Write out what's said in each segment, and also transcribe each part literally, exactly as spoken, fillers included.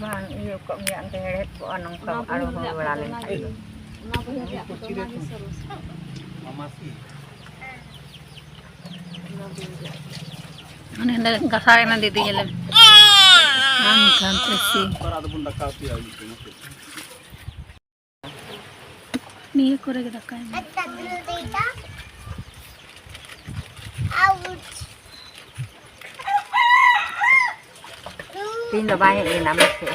ᱵᱟᱝ ᱤᱭᱟᱹ ᱠᱚᱜ ᱜᱮᱭᱟ, ᱚᱱᱛᱮ ᱦᱮᱲᱦᱮᱫ ᱠᱚᱜᱼᱟ, ᱱᱚᱝᱠᱟ ᱚᱱᱟ ᱟᱨᱚ ᱵᱟᱹᱦᱩ ᱦᱩᱲᱩ ᱨᱮᱭᱟᱜ ᱵᱟᱲᱟ ᱠᱚᱫᱚ ᱚᱱᱟ ᱞᱮᱱᱠᱷᱟᱱ ᱜᱮ, ᱫᱚ᱾ ᱚᱱᱟ ᱵᱟᱹᱦᱩ ᱨᱮᱭᱟᱜ ᱠᱚᱫᱚ ᱚᱱᱟ ᱜᱮ ᱥᱚᱨᱚᱥᱟ᱾ ᱚᱱᱮ ᱦᱟᱸᱰᱮ ᱜᱷᱟᱥᱟᱣ ᱮᱱᱟ ᱫᱤᱫᱤ, ᱧᱮᱞᱮᱢ᱾ ᱦᱟᱱᱛᱮ ᱦᱟᱱᱛᱮ ᱥᱤ᱾ ᱚᱠᱟᱨᱮ ᱟᱫᱚ ᱵᱚᱱ ᱫᱟᱠᱟ ᱩᱛᱩᱭᱟ, ᱟᱹᱭᱩᱵ ᱵᱮᱲᱟ ᱥᱮᱫ? ᱱᱤᱭᱟᱹ ᱠᱚᱨᱮ ᱜᱮ ᱫᱟᱠᱟᱭ ᱢᱮ᱾ ᱛᱮᱦᱮᱧ ᱫᱚ ᱵᱟᱭ ᱦᱮᱡ ᱞᱮᱱᱟ ᱢᱟᱥᱮ᱾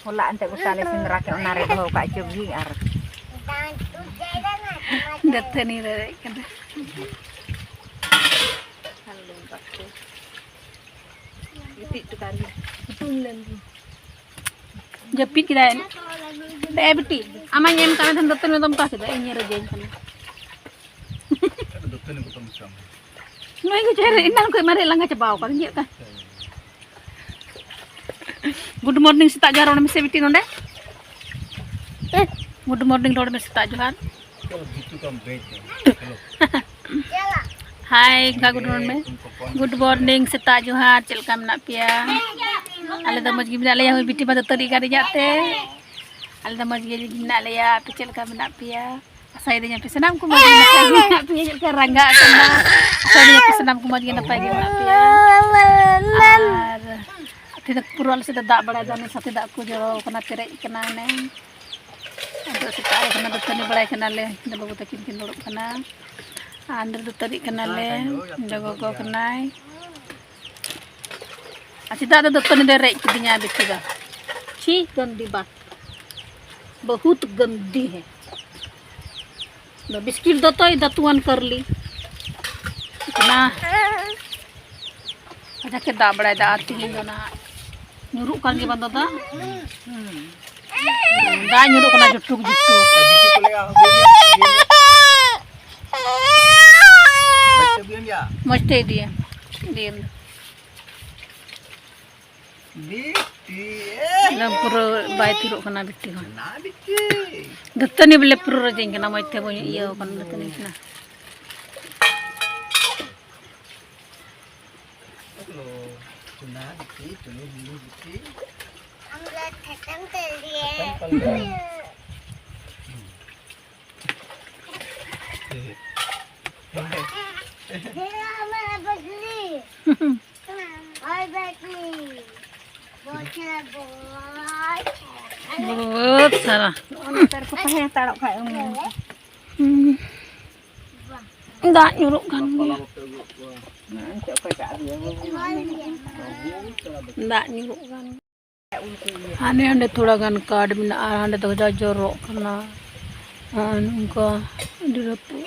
ᱦᱚᱞᱟ ᱮᱱᱛᱮ ᱜᱚᱴᱟ ᱞᱮ ᱥᱮᱸᱫᱽᱨᱟ ᱠᱮᱫ, ᱚᱱᱟ ᱨᱮ ᱫᱚᱦᱚ ᱠᱟᱜ ᱪᱩᱜᱤ ᱟᱨ ᱫᱟᱹᱛᱟᱹᱱᱤ ᱨᱮ ᱨᱮᱡ ᱠᱟᱫᱟ᱾ ᱜᱤᱛᱤᱡ ᱦᱚᱴᱚ ᱠᱟᱜ ᱨᱮ ᱥᱤᱛᱩᱝ ᱞᱮᱱ ᱜᱮ᱾ ᱡᱟᱹᱯᱤᱫ ᱠᱮᱫᱟᱭ᱾ ᱮ ᱵᱤᱴᱤ, ᱟᱢᱟᱧ ᱮᱢ ᱠᱟᱜ ᱢᱮ ᱛᱟᱦᱮᱸᱱ ᱫᱟᱹᱛᱟᱹᱱᱤ ᱫᱚᱢ ᱚᱠᱟ ᱠᱮᱫᱟ? ᱤᱧ ᱨᱮᱡᱮᱧ ᱠᱟᱱᱟ᱾ ᱫᱟᱹᱛᱟᱹᱱᱤ ᱵᱚᱛᱚᱞ ᱢᱤᱫᱴᱟᱝ᱾ ᱱᱩᱭ ᱜᱮ ᱪᱮᱦᱨᱟ ᱮᱱᱟᱱ ᱠᱷᱚᱱ ᱢᱟᱨᱮ ᱞᱟᱸᱜᱟ ᱪᱟᱵᱟᱣ ᱟᱠᱟᱱ ᱧᱮᱞ ᱛᱟᱭ᱾ Good morning ᱥᱮᱛᱟᱜ ᱡᱚᱦᱟᱨ ᱨᱚᱲ ᱢᱮᱥᱮ ᱵᱤᱴᱤ ᱱᱚᱰᱮ᱾ Good morning ᱨᱚᱲ ᱢᱮ ᱥᱮᱛᱟᱜ ᱡᱚᱦᱟᱨ᱾ ᱦᱟᱭ, ᱚᱱᱠᱟ good morning ᱢᱮ᱾ Good morning ᱥᱮᱛᱟᱜ ᱡᱚᱦᱟᱨ, ᱪᱮᱫ ᱞᱮᱠᱟ ᱢᱮᱱᱟᱜ ᱯᱮᱭᱟ? ᱟᱞᱮ ᱫᱚ ᱢᱚᱡᱽ ᱜᱮ ᱢᱮᱱᱟᱜ ᱞᱮᱭᱟ᱾ ᱦᱳᱭ, ᱵᱤᱴᱤ ᱢᱟ ᱫᱟᱹᱛᱟᱹᱱᱤ ᱠᱟᱱ ᱨᱮᱭᱟᱜ ᱛᱮ᱾ ᱟᱞᱮ ᱫᱚ ᱢᱚᱡᱽ ᱜᱮ ᱢᱮᱱᱟᱜ ᱞᱮᱭᱟ᱾ ᱟᱯᱮ ᱪᱮᱫ ᱞᱮᱠᱟ ᱢᱮᱱᱟᱜ ᱯᱮᱭᱟ? ᱟᱥᱟᱭᱮᱫᱟᱹᱧ ᱟᱯᱮ ᱥᱟᱱᱟᱢ ᱠᱚ ᱢᱚᱡᱽ ᱜᱮ ᱱᱟᱯᱟᱭ ᱜᱮ ᱢᱮᱱᱟᱜ ᱯᱮᱭᱟ᱾ ᱪᱮᱫ ᱞᱮᱠᱟ ᱨᱟᱸᱜᱟᱣ ᱠᱟᱱᱟ? ᱟᱥᱟᱭᱮᱫᱟᱹᱧ ᱟᱯᱮ ᱥᱟᱱᱟᱢ ᱠᱚ ᱢᱚᱡᱽ ᱜᱮ ᱱᱟᱯᱟᱭ ᱜᱮ ᱢᱮᱱᱟᱜ ᱯᱮᱭᱟ᱾ ᱟᱨ ᱛᱮᱦᱮᱧ ᱫᱚ ᱯᱩᱨᱟᱹ ᱟᱞᱮ ᱥᱮᱫ ᱫᱚ ᱫᱟᱜ ᱵᱟᱲᱟᱭᱮᱫᱟ, ᱚᱱᱮ ᱥᱟᱛᱮ ᱫᱟᱜ ᱠᱚ ᱡᱚᱨᱚ ᱠᱟᱱᱟ, ᱯᱮᱨᱮᱡ ᱠᱟᱱᱟ᱾ ᱚᱱᱮ ᱟᱫᱚ ᱥᱮᱛᱟᱜ ᱨᱮ ᱠᱷᱚᱱᱟᱜ ᱫᱟᱹᱛᱟᱹᱱᱤ ᱵᱟᱲᱟᱭ ᱠᱟᱱᱟᱞᱮ, ᱤᱧ ᱫᱚ ᱵᱟᱹᱵᱩ ᱛᱟᱹᱠᱤᱱ ᱠᱤᱱ ᱫᱩᱲᱩᱵ ᱠᱟᱱᱟ᱾ ᱟᱨ ᱫᱟᱹᱛᱟᱹᱱᱤᱜ ᱠᱟᱱᱟᱞᱮ, ᱤᱧ ᱫᱚ ᱜᱚᱜᱚ ᱠᱟᱱᱟᱭ᱾ ᱟᱨ ᱪᱮᱫᱟᱜ ᱫᱚ ᱫᱟᱹᱛᱟᱹᱱᱤ ᱫᱚᱭ ᱨᱮᱡ ᱠᱤᱫᱤᱧᱟ ᱵᱤᱴᱤ ᱫᱚ? ᱪᱷᱤ, ᱜᱟᱱᱫᱤ ᱵᱟᱛ, ᱵᱚᱦᱩᱛ ᱜᱟᱱᱫᱤ ᱦᱮ᱾ ᱫᱚ ᱵᱤᱥᱠᱤᱴ ᱫᱚ ᱛᱚᱭ ᱫᱟᱹᱛᱩᱣᱟᱱ ᱠᱟᱨᱞᱤ᱾ ᱚᱱᱟ ᱠᱟᱡᱟᱠ ᱮ ᱫᱟᱜ ᱵᱟᱲᱟᱭᱮᱫᱟ ᱟᱨ ᱛᱮᱦᱮᱧ ᱫᱚ ᱱᱟᱦᱟᱜ ᱧᱩᱨᱩᱜ ᱠᱟᱱ ᱜᱮ ᱵᱟᱝ ᱫᱟᱫᱟ? ᱦᱩᱸ᱾ ᱫᱟᱜ ᱧᱩᱨᱩᱜ ᱠᱟᱱᱟ ᱡᱩᱴᱩᱠ ᱡᱩᱴᱩᱠ᱾ ᱢᱚᱡᱽ ᱛᱮ ᱤᱫᱤᱭᱮᱢ, ᱤᱫᱤᱭᱮᱢ᱾ ᱵᱤᱴᱤ, ᱮᱠᱫᱚᱢ ᱯᱩᱨᱟᱹ ᱵᱟᱭ ᱛᱷᱤᱨᱚᱜ ᱠᱟᱱᱟ ᱵᱤᱴᱤ ᱦᱚᱸ᱾ ᱱᱟ ᱵᱤᱴᱤ᱾ ᱫᱟᱹᱛᱟᱹᱱᱤ ᱵᱚᱞᱮ ᱯᱩᱨᱟᱹ ᱨᱚᱡᱮᱧ ᱠᱟᱱᱟ, ᱢᱚᱡᱽ ᱛᱮ ᱵᱟᱹᱧ ᱤᱭᱟᱹ ᱠᱟᱱᱟ, ᱫᱟᱹᱛᱟᱹᱱᱤ ᱠᱟᱱᱟ᱾ ᱦᱮᱞᱳ, ᱪᱩᱱᱟ ᱵᱤᱴᱤ, ᱪᱩᱱᱩ ᱵᱤᱞᱤ ᱵᱤᱴᱤ᱾ हम लोग खत्म कर लिए। खत्म कर लिए। ये हमारा बकरी। और बकरी। बहुत सारा, बहुत सारा। बहुत सारा। ᱱᱚᱜᱼᱚ ᱱᱚᱛᱮ ᱨᱮᱠᱚ ᱛᱟᱦᱮᱸ ᱦᱟᱛᱟᱲᱚᱜ ᱠᱷᱟᱡ ᱩᱱᱤ᱾ ᱦᱩᱸ᱾ ᱫᱟᱜ ᱧᱩᱨᱩᱜ ᱠᱟᱱ ᱜᱮᱭᱟ᱾ ᱫᱟᱜ ᱧᱩᱨᱩᱜ ᱠᱟᱱ ᱜᱮᱭᱟ᱾ ᱦᱟᱱᱮ ᱦᱟᱸᱰᱮ ᱛᱷᱚᱲᱟ ᱜᱟᱱ ᱠᱟᱴ ᱢᱮᱱᱟᱜᱼᱟ, ᱦᱟᱸᱰᱮ ᱫᱚ ᱠᱟᱡᱟᱠ ᱡᱚᱨᱚᱜ ᱠᱟᱱᱟ᱾ ᱟᱨ ᱱᱚᱝᱠᱟ ᱟᱹᱰᱤ ᱨᱟᱹᱯᱩᱫ᱾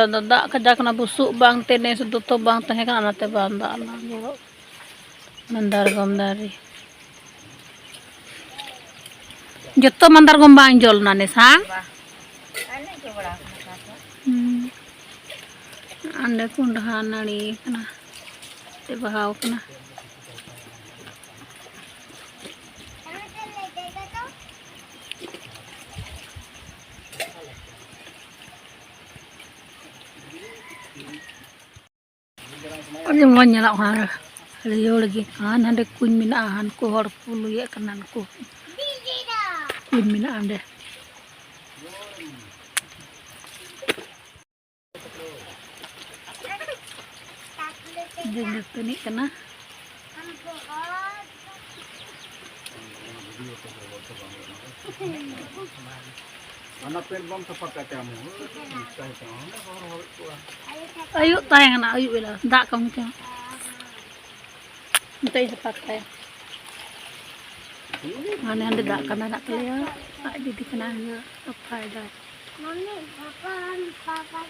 ᱟᱫᱚ ᱫᱟᱜ ᱠᱟᱡᱟᱠ ᱠᱟᱱᱟ, ᱵᱩᱥᱩᱵ ᱵᱟᱝᱛᱮ ᱱᱮᱥ ᱫᱚᱛᱚ ᱵᱟᱝ ᱛᱟᱦᱮᱸ ᱠᱟᱱᱟ, ᱚᱱᱟᱛᱮ ᱵᱟᱝ ᱫᱟᱜ ᱞᱮᱱᱟ, ᱡᱚᱨᱚᱜ ᱠᱟᱱᱟ᱾ ᱢᱟᱱᱫᱟᱨᱜᱚᱢ ᱫᱟᱨᱮ᱾ ᱡᱚᱛᱚ ᱢᱟᱱᱫᱟᱨᱜᱚᱢ ᱵᱟᱝ ᱡᱚ ᱞᱮᱱᱟ ᱱᱮᱥ, ᱦᱟᱝ? ᱵᱟ᱾ ᱟᱞᱮ ᱡᱚ ᱵᱟᱲᱟ ᱟᱠᱟᱱᱟ ᱚᱠᱟ ᱠᱚ᱾ ᱦᱩᱸ᱾ ᱚᱸᱰᱮ ᱠᱚᱸᱰᱦᱟ ᱱᱟᱹᱲᱤ ᱠᱟᱱᱟ᱾ ᱛᱮ ᱵᱟᱦᱟᱣ ᱠᱟᱱᱟ᱾ ᱟᱹᱰᱤ ᱢᱚᱡᱽ ᱧᱮᱞᱚᱜ ᱠᱟᱱᱟ, ᱦᱟᱹᱨᱭᱟᱹᱲ ᱜᱮ᱾ ᱟᱨ ᱦᱟᱸᱰᱮ ᱠᱩᱧ ᱢᱮᱱᱟᱜᱼᱟ, ᱦᱟᱱᱠᱩ ᱦᱚᱲ ᱠᱚ ᱞᱩᱭᱮᱫ ᱠᱟᱱᱟ, ᱱᱩᱠᱩ ᱠᱩᱧ ᱢᱮᱱᱟᱜᱼᱟ ᱚᱸᱰᱮ᱾ ᱫᱤᱱ ᱫᱟᱹᱛᱟᱹᱱᱤᱜ ᱠᱟᱱᱟ᱾ ᱚᱱᱟ ᱯᱮᱱᱴ ᱵᱟᱢ ᱥᱟᱯᱷᱟ ᱠᱟᱜ ᱛᱮ ᱟᱢ ᱦᱚᱸ? ᱟᱹᱭᱩᱵ ᱛᱟᱦᱮᱸ ᱠᱟᱱᱟ, ᱟᱹᱭᱩᱵ ᱵᱮᱞᱟ ᱫᱟᱜ ᱠᱚ ᱢᱩᱪᱟᱹᱫ᱾ ᱱᱤᱛᱚᱜ ᱤᱧ ᱥᱟᱯᱷᱟ ᱠᱟᱜᱼᱟ᱾ ᱦᱟᱸᱰᱮ ᱦᱟᱸᱰᱮ ᱫᱟᱜ ᱠᱟᱸᱰᱟ ᱢᱮᱱᱟᱜ ᱛᱟᱞᱮᱭᱟ᱾ ᱟᱡ ᱫᱤᱫᱤ ᱠᱟᱱᱟ, ᱤᱭᱟᱹ ᱥᱟᱯᱷᱟᱭ ᱫᱟᱭ᱾ मम्मी, पापा, हम पापा,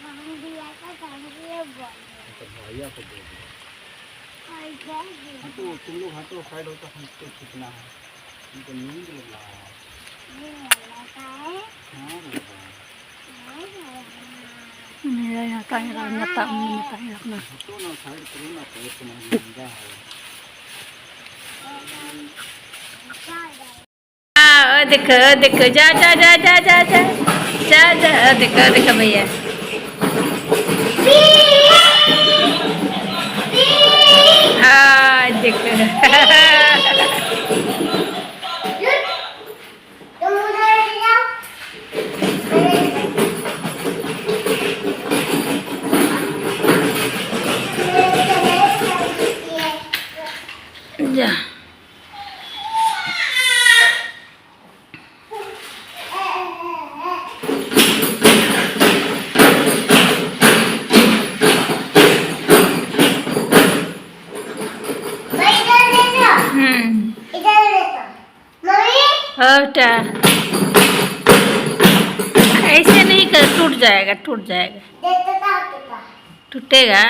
हम भी आता था, हम भी ये बोल रहे हैं। अच्छा, भैया को बोल रहे हैं। और जय हिंद। हाँ, तो तुम लोग हटो, साइड होता, हमको खींचना है। हमको नींद लग रहा है। नींद लग रहा है? हाँ, लग रहा है। ᱱᱤᱭᱟᱹ ᱧᱟᱛᱟᱧ ᱨᱟ-, ᱧᱟᱛᱟᱜ ᱢᱮ, ᱧᱟᱛᱟᱧ ᱨᱟ ᱠᱟᱱᱟ᱾ ᱦᱟᱛᱚ ᱱᱟ ᱥᱟᱭᱤᱰ ᱠᱚᱨᱮ ᱱᱟ ᱯᱟᱭᱤᱯ ᱠᱚ ᱱᱟ ᱜᱟᱱᱫᱟ ᱦᱟᱭ᱾ ᱟ, ᱚ ᱫᱮᱠᱷᱚ, ᱚ ᱫᱮᱠᱷᱚ, ᱡᱟ, ᱡᱟ, ᱡᱟ᱾ ᱡᱟ, ᱡᱟ, ᱚ ᱫᱮᱠᱷᱚ, ᱚ ᱫᱮᱠᱷᱚ ᱵᱷᱟᱭᱟ᱾ ᱟ, ᱫᱮᱠᱷᱚ᱾ जा। हम्म। और बेटा, ऐसे नहीं कर, टूट जाएगा, टूट जाएगा। टूटेगा।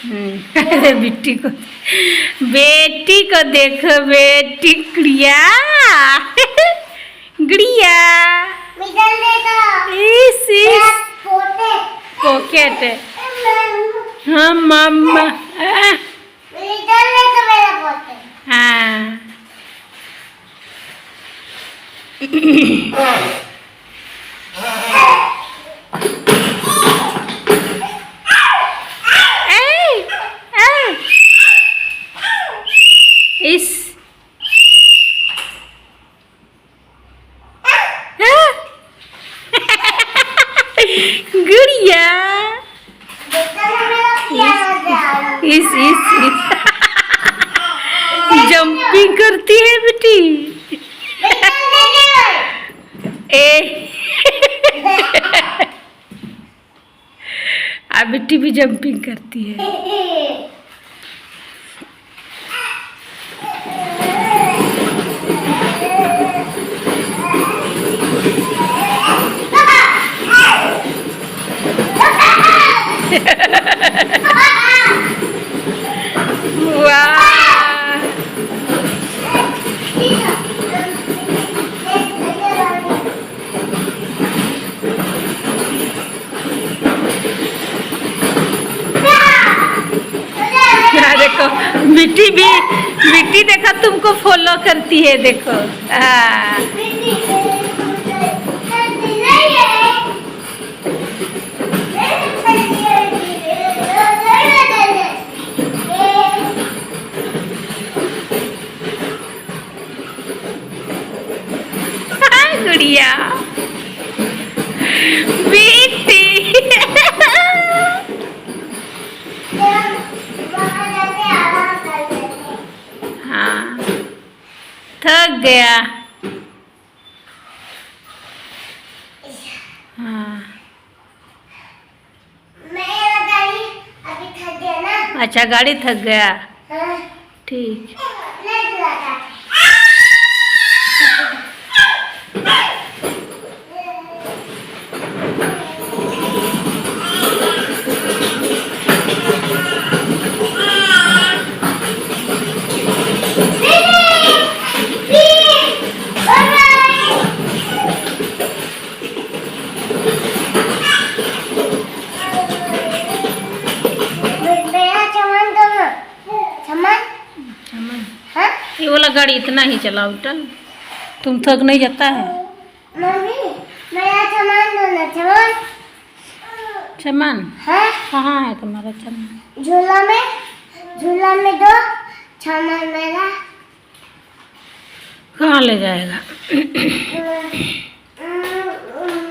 हम्म। अरे बिट्टी को, बेटी को देखो, बेटी गुड़िया। गुड़िया। इस, इस। पॉकेट। हाँ, मम्मा। हाँ। ए, ए। इस। गुड़िया। इस, इस, इस। जंपिंग करती है बेटी। ए। अब बेटी भी जंपिंग करती है। वाह। हाँ, देखो, बिट्टी भी, बिट्टी देखो, तुमको फॉलो करती है, देखो। हाँ। हाँ। मेरा गाड़ी अभी थक गया ना। अच्छा, गाड़ी थक गया। हाँ। ठीक। नहीं चलाता। मेरा सामान दो ना। सामान? सामान? हाँ? ये वाला गाड़ी इतना ही चलाओ बेटा, तुम थक नहीं जाता है? मम्मी, मेरा सामान दो ना, सामान। सामान? हाँ? कहाँ है तुम्हारा सामान? झूला में, झूला में दो, सामान मेरा। कहाँ ले जाएगा? हाँ।